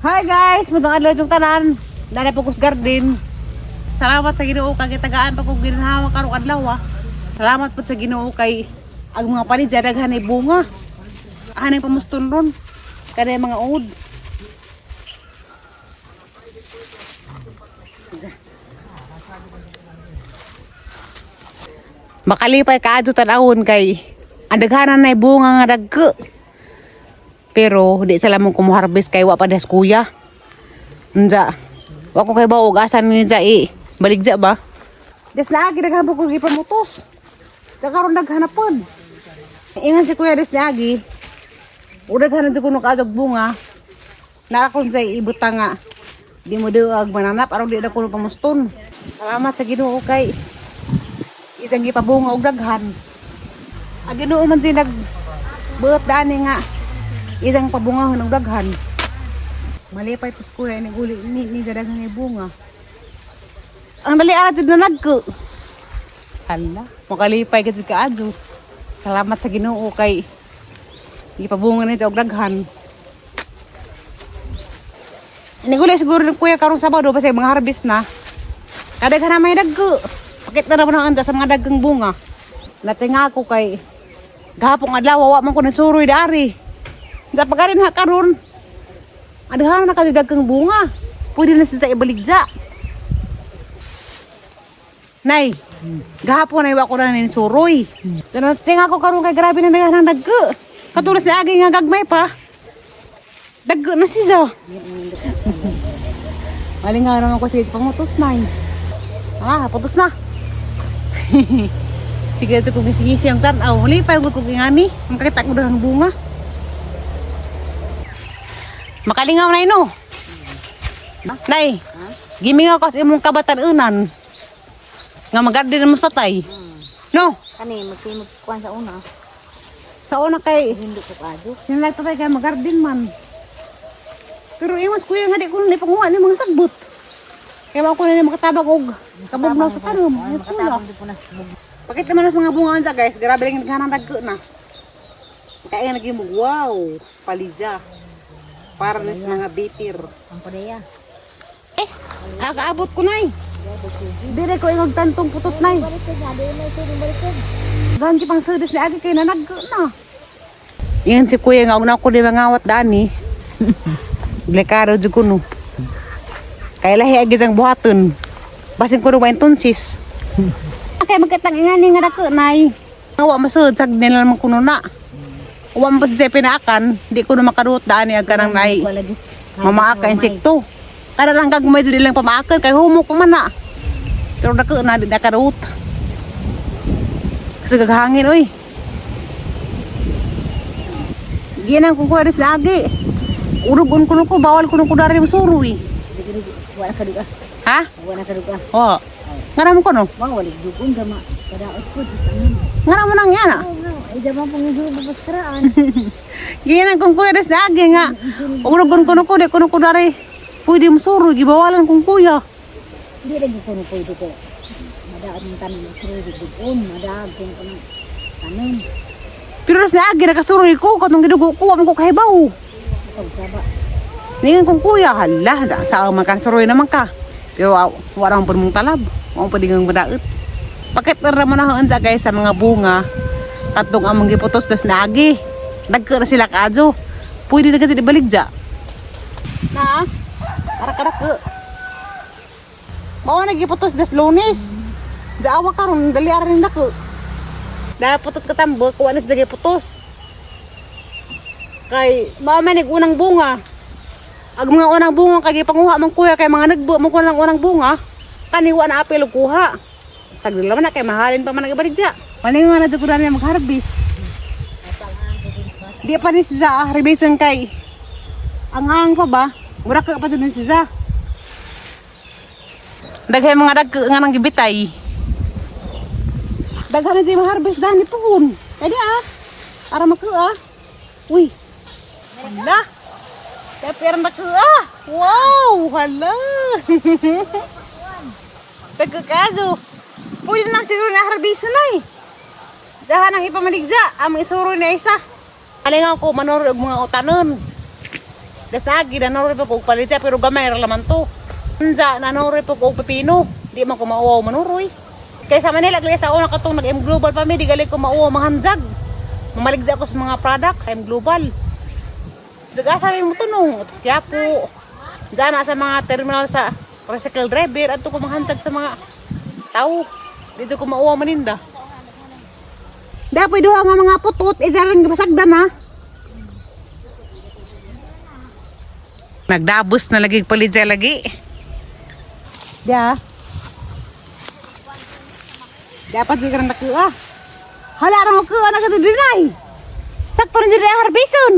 Hi guys, mudong adlaw yung tanan. Dana po kus garden. Salamat sa Ginoo kay gitagaan pa kog ginhawa karong adlaw ah. Salamat po sa Ginoo kay ang mga panidya daghan ay bunga. Anay pamuston ron. Kada mga uod. Makalipay ka adto tan-awon kay ang daghanan nay bunga nga dagko. Pero di sila mong kumuharbis kay wa pa des kuya. Unja. Wa ko kay baog asan ni ja i. Baligja ba? Des lagi daghan po ko gipamutos. Sa karon naghanapon. Ingan si kuya des lagi. Udaghan na kuno kaadog bunga. Narakon sa ibutang nga. Di mo duag mananap aron di na kuno pamuston. Salamat sa Ginoo kay isang gipabunga og daghan. Ang Ginoo man sin nag buot dani nga isang pabungahon og daghan. Malipay pud ko ni uli ni ni daghan nga bunga. Ang dali ara jud na nagko. Hala, makalipay ka jud kaadyo. Salamat sa Ginoo kay gipabunga ni og daghan. Iniguli siguro ng kuya karong Sabado basta mga harvest na. Kadaghan na may dagko. Pakit na naman ang anda sa mga dagang bunga. Natinga ako kay gahapong adlaw wa man ko nasuroy dari. Sa pagarin ha karon. Adhan na kay dagang bunga. Pwede na siya sa ibaligja. Nay, gahapon ay wa ko na ninsuroy. Natinga ko karon kay grabe na daghan ang dagko. Katulad sa agi nga gagmay pa. Dagko na siya. Malingaw naman ko sige pangutos na. Ah, putos na. Sige, ito kung gising ang tanaw. Huli pa yung kung ingani. Makakita ko ang bunga. Makalingaw na ino. Nay, gimingaw ko sa imong kabatanunan. Nga magarden mo sa tay. No, Kani magsimog kuan sa una. sa una kay Hindi ko kaadyo. sinalagta tay kay magarden man. Pero iwas kuya nga di ko na ipanguha ni mga sagbot. Kaya ako na makatabag og kabugnaw sa tanom. Ay, kuya. Makatabang di po na bug. Pakita man sa mga bunga sa guys, grabe lang yung naghanang dagko na. Kaya naging wow, palija. Para na sa mga bitir. Ang padeya. Eh, kakaabot ko nay. Dire ko ingog tantong putot nay. Balik ka di may suri balik. Ganti pang sudis ni agi kay nanagko na. Yan si kuya nga una ko di mangawat dani. Delikado jud kuno. Kay lahi agi sang buhaton. Basin ko ba entonces. Kay magkatang ingani nga dako nay. Nga wa masud sag nila naman kuno na. Wa man pa siya pinaakan, di ko na makaruot dani ag kanang nay. Wala gis. Mamaaka insekto. Kada lang gagmay jud ilang pamaakan kay humok pa man na. Pero dako na di na karuot. Kasi gagahangin oy. Ginang kung kuwaris lagi. Urugon kuno ko bawal kuno ko dari masuroy. Wala ka duga. Ha? Wala ka duga. Oo. Ngara mo kono? Wa wala dugon gama. Kadaot ko. Ngara mo nang yana. Ay jama pang isuro babaskaraan. Ginang kung kuwaris lagi nga. Urugon kuno ko di kuno ko dari. Pwede masuroy gibawalan kong kuya. Hindi lagi ko ko ito ko. Madaot ng tanom suri dugon, madaot ko ng tanom. Pero ras na agi nakasuroy ko katong gidugo ko wa man ko kahibaw. Pagsaba. Ningan kong kuya, hala, sa man kan suroy naman ka. Pero wa ra man pud mong talab. Wa man pud ingang madaot. Pakit ra man na sa guys sa mga bunga. Katong among giputos tas naagi. Dagko na sila kaadyo. Pwede na kasi ibaligja. Na, ara ka. Mao na giputos das Lunes. Daawa karon dali ara rin dako. Da putot katambo kuha na sila giputos. Kay mao man ig unang bunga. Ag mga unang bunga kay gipanguha man kuya kay mga nagbo man kuha ng unang bunga. Kani wa na apil og kuha. Sagdi man na kay mahalin pa man ang ibaligya. Malingaw na jud ko na mag-harvest. Di pa ni siya harvestan kay ang ang pa ba? Mura ka pa jud ni siya. Daghay mga dagko nga nang gibitay. Daghan na jud harvest dani puhon. Kani ah. Ara maka ah. Uy. Hala. Kaya na ka ah. Wow, hala. Dagko kaso. Pwede na siguro na harvest na eh. Dahan ang ipamaligja, ang isuro na isa. Alingaw ko manoro og mga utanon. Das naagi nanuroy pa ko og palidya pero gamay ra laman to. Unsa nanuroy pa ko og pepino. Di man ko mauwaw manuroy. Kay sa Manila gali sa una katong nag M Global pa mi di gali ko mauwaw mahanjag. Mamaligda ako sa mga products M Global. Saga sabi mo tunong atos Quiapo. Diyan na sa mga terminal sa tricycle driver adto ko mahanjag sa mga tao. Dito ko mauwaw maninda. Dapat duha nga mga putot idaran basagdan ha. Nagdabos na lagi palidya lagi. Ya. Dapat di karon nakuha. Hala ra mo kuha na kadto dinay. Sakto rin diri harbison.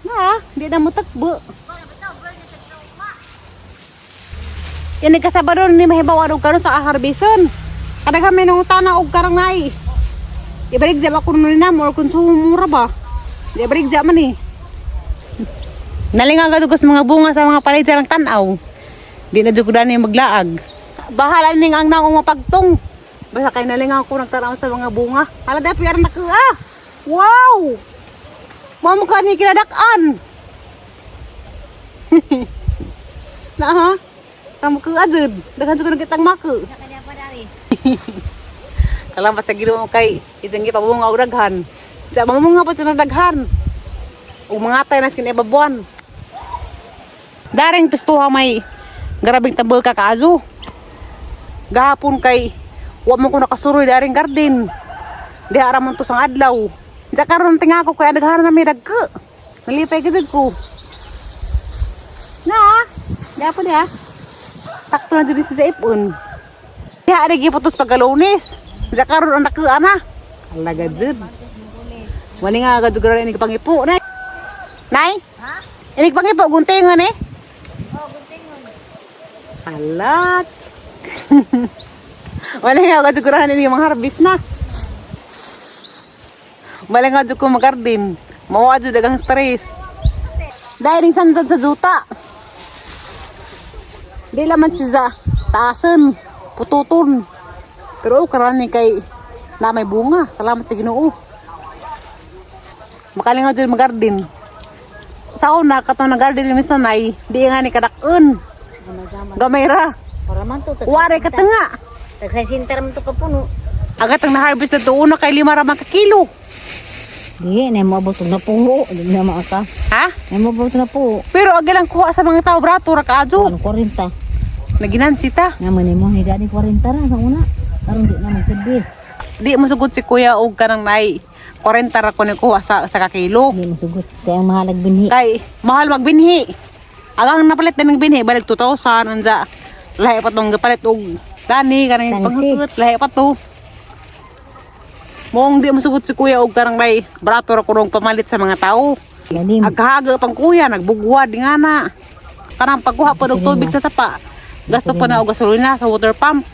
Na, di na mo takbo. Yan kasabado ni mahibaw og karon sa harbison. Kada kami nang utana og karang nai. Ibalik di ba kuno ni namo or konsumo ra ba? Di balik di man eh. Nalingaw ko sa mga bunga sa mga palay ng tanaw. Di na jud ko dani maglaag. Bahala ning ang naong mapagtong. Basta kay nalingaw ko nagtanaw sa mga bunga. Hala dapat aran na ah. Wow! Mamo ka ni kinadak-an. Na ha? Tamo ka jud. Daghan jud ko kitang mako. Salamat sa Ginoo kay isang gipabunga og daghan. Sa mamunga pa sa daghan. Ug mangatay na skin ibabuan. Daring pistuha may grabing tambal ka kaazo. Gahapon kay wa mo ko nakasuroy daring garden. Diha ra man to sang adlaw. Sa karon tinga ko kay daghan na may dagko. Nalipay gid ko. Na, diha po diha. Sakto na diri sa ipon. Diha ari giputos pagkalunes. Sa karon ang nakuha na. Alaga jud. Wali nga agad gura ini pangipo nay. Nay? Ha? Ini pangipo guntingan eh. Oh, guntingon. Alat. Wala nga agad gura ini mga harvest na. Wala nga jud ko magardin. Mawa jud dagang stress. Dahil ning sandad sa juta. Di laman siya taasan, pututon. Pero oh, karani kay na may bunga. Salamat sa Ginoo. Makalingaw jud magardin. Sa una katong nag-garden ni Miss Nanay, di nga ni kadak-on. Gamay-gamay. Gamay ra. Para man to. Wari ka tanga. Tagsa sintar man to kapuno. Agat ang na-harvest na doon na kay 5 ra man ka kilo. Di, na mo abot na puho. Di na maaka. Ha? Na mo abot na puho. Pero agi lang kuha sa mga tao brato ra kaadyo. Ano 40? Naginansi ta. Nga man mo higa ni 40 ra sa una. Karon di na magsilbi. Di mo sugot si kuya og kanang nay 40 ra ko ni kuha sa kakilo. Di mo sugot. Kaya ang mahalag binhi. Kay mahal magbinhi. Agang napalit na ng binhi balik 2,000 unsa. Lahi pa tong gipalit og dani kanang Tansi. paghugot lahi pa to. Moong di mo sugot si kuya og kanang nay brato ra kurong pamalit sa mga tao. Lalim. Aghaga pang kuya, nagbugwad nga na. Kanang pagkuha pa og tubig sa sapa. Gasto pa na og gasolina sa water pump.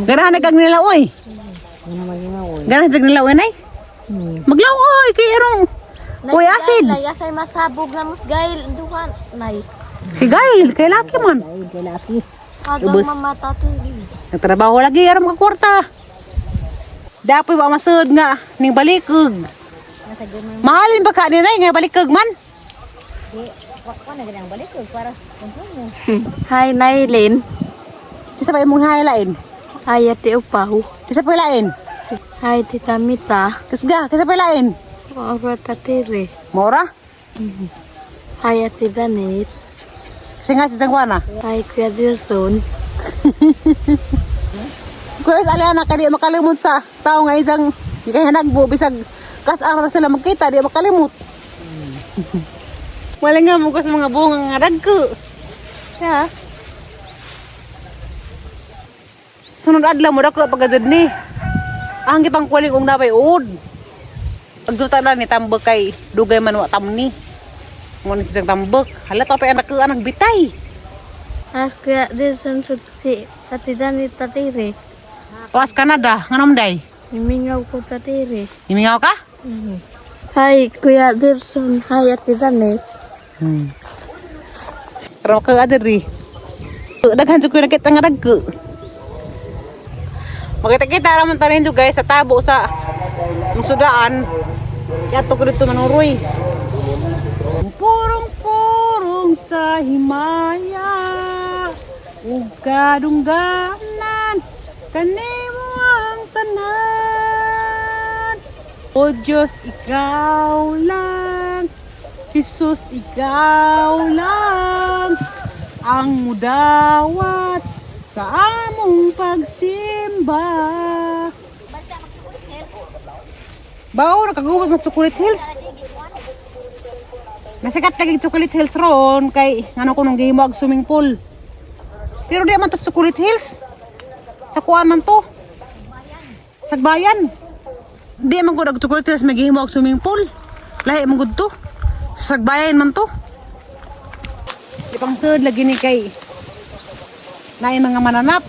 Ganahan nag nila oy. Ano maginaw oy. Ganahan jag nila oy nay. Maglaw oy kay erong Uy, asid. Nay, asay masabog na musgail. Duha, nay. Si Gail, kay laki man. Ay, kay laki. Agang Ubos. mamata to. Nagtrabaho lagi aron ka kwarta. Dapoy wa masud nga ning balikog. Nasa gumay. Mahalin ba ka ni nay nga balikog man? Di, wa na ganang balik og para konsumo. Hi, Nailin. Isa pa imong highlight. Hi, Ate Upaw. Isa pa lain. Hi, Tita Mita. Kasga, kisa pa lain. Ora tatire. Mora? Hi, Ate Danit. Kasi nga si Jangwana. Hi, Kuya Dilson. Kuya sa aliana kay di makalimot sa tao nga isang di kay nagbo bisag kas ara sila magkita di makalimot. Wala nga mo ko sa mga bunga nga dagko. Ya. Sunod adlaw mo dako pagkadud ni. Ang gipang kuling og nabay uod. Pagduta na ni tambak kay dugay man wa tamni. Ngun siyang tambak. Hala to pa anak anak bitay. As Kuya Dilson si Ate Danit tatire. Tuas Canada, nganom day? Imingaw ko tatire. Imingaw ka? Hi, Kuya Dilson. Hi, Ate Danit. Pero ka adiri. Daghan jud ko nakita nga dagko. Makita-kita ra man tanin guys sa tabo sa sudaan. Yato ko dito manuroy. Purong-purong sa himaya ug kadungganan kanimo ang tanan. O Diyos, ikaw lang. Jesus, ikaw lang ang mudawat sa among pagsimba. Bao, nakagubot ng Chocolate Hills. Nasikat lagi Chocolate Hills ron kay ngano ko nung gihimo og swimming pool. Pero di man to Chocolate Hills. Sa kuan man to. Sagbayan. Di man gud og Chocolate Hills may gihimo og swimming pool. Lahi man gud to. Sagbayan man to. Di pang sud lagi ni kay naay mga mananap.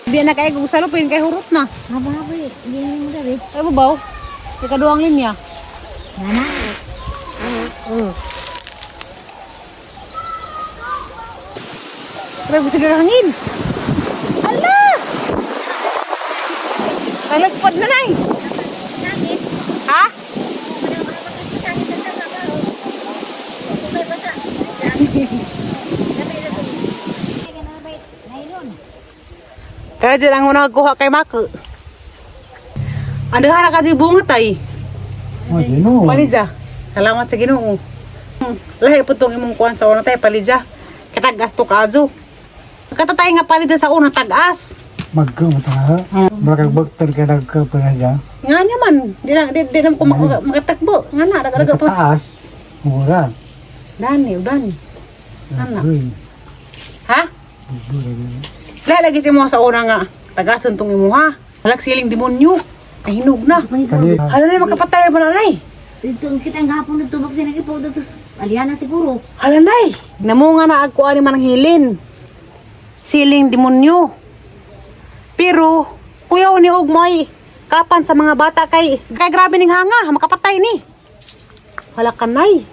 Di na kay kung salupin kay hurot na. Haba-haba eh. Hindi mo daw eh. Ay mo ba? Ikaduhang linya. Nana. Oh. Grabe sa hangin. Ala! Nalagpad na nay. Sakit. Ha? Kaya dyan ang unang kuha kay Mako. Ano na ka di bunga tay? Oh, Ginoo. Palidja. Salamat sa Ginoo. Lahi po tong imong kuan sa una tay palidja. Katagas to kajo. Katatay nga palidja sa una tag-as. Magka mo ta. Makagbagtan ka nagka pa na dyan. Nga niya man, di na di na ko makatakbo. Nga na daga pa. Taas. Mura. Dani, dani. Ana. Uy, Ha? bura. Lahi lagi si mo sa una nga. Tagason tong imuha. Walak siling demonyo. Nahinog na. Kani, Hala na makapatay ba na nay? Dito kita ang hapon nagtubag sa nagipaw dito. Aliana siguro. Hala nay. Namunga na agkuan ni manang hilin. Siling demonyo. Pero kuyaw ni og moy kapan sa mga bata kay kay grabe ning hanga makapatay ni. Hala ka nay.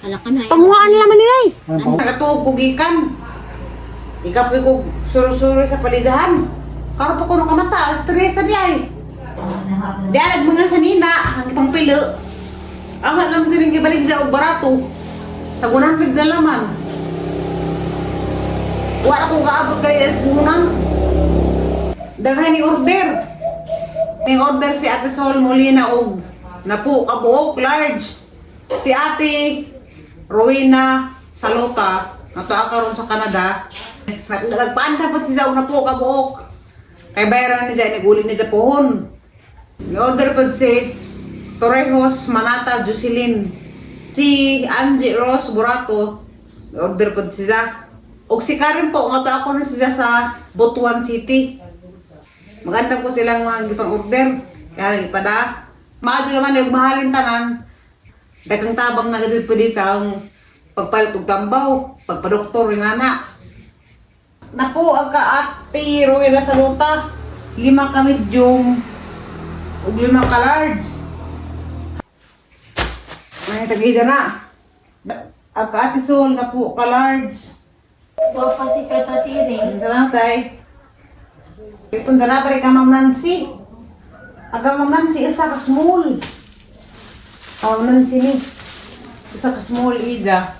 Hala ka na. Panguhaan nila man ni nay. Nakatuog ko gikan. Ikapoy ko suro-suro sa palizahan. Karon pa ko nakamata, ang stress na di ay. Di alag mga sa nina, ang pangpilo. Ang alam sa rin gibalik sa og barato. Tagunan pig na laman. Wala ko kaabot kay Els Bunan. Daghan ni order. Ni order si Ate Sol Molina og napo kabuok large. Si Ate Rowena Salota nato karon sa Canada. Nagpaanda po si Zao napo kabuok. Kay bayaran ni Zay naguli ni sa pohon. Ni-order po si Torrejos Manata Jocelyn. Si Angie Rose Burato, order po si Za. Og si Karen po, nga to ako na siya sa Butuan City. Maganda po silang mga gipang order. Kaya ipada. Maadyo naman yung mahalin tanan. Daghang tabang na gud pwede sa ang pagpalit og tambaw, pagpadoktor rin ana. Naku, ang ka-ate Rowena Saluta, lima ka medium, ug lima ka large. May tagida na. Ang ka-ate Sol na po ka large. Guwapa si Katatiri. Salamat tay. Ipon na pare ka Ma'am Nancy. Aga Ma'am Nancy isa ka small. Ma'am Nancy ni. Isa ka small ija.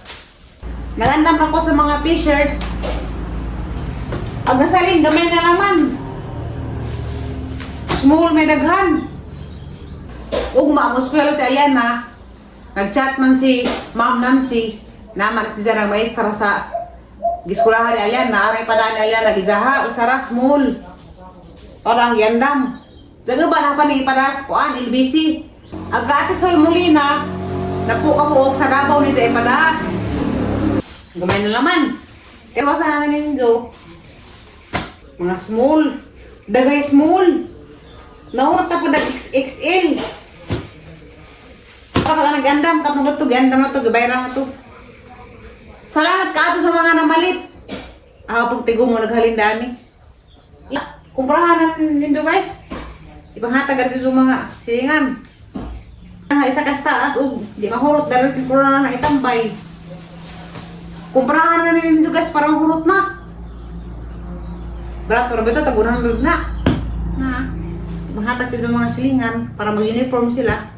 Nagandam ako sa mga t-shirt. Aga salin gamay na laman. Small may daghan. Ug maamo eskwela si Aliana. Nag-chat man si Ma'am Nancy. Naman si Zara maestra sa giskulahan ni Aliana, aray padaan ni Aliana, gijaha, usara, small. Orang yandam. Daga ba na pa ni ipadas kuan, LBC. Aga ate Sol Molina, napo ka buok sa Davao nito ipada. Gamay na laman. Iwasan na ninyo. Mga small. Dagay small. Nahurot na po dag XXL. Kapag ka nag-andam, katong na to, giandam na to, gibayran na to. Salamat ka sa mga namalit. Ah, pag tigo mo naghalinda ni. Kumprahan nindo guys. Ipanghatag sa mga silingan. Ang isa kas taas ug di mahurot dahil si corona na itambay. Kumprahan na nindo guys para mahurot na. Berat ra bito tagunan na. Na. Mahatag dito mga silingan para mag-uniform sila.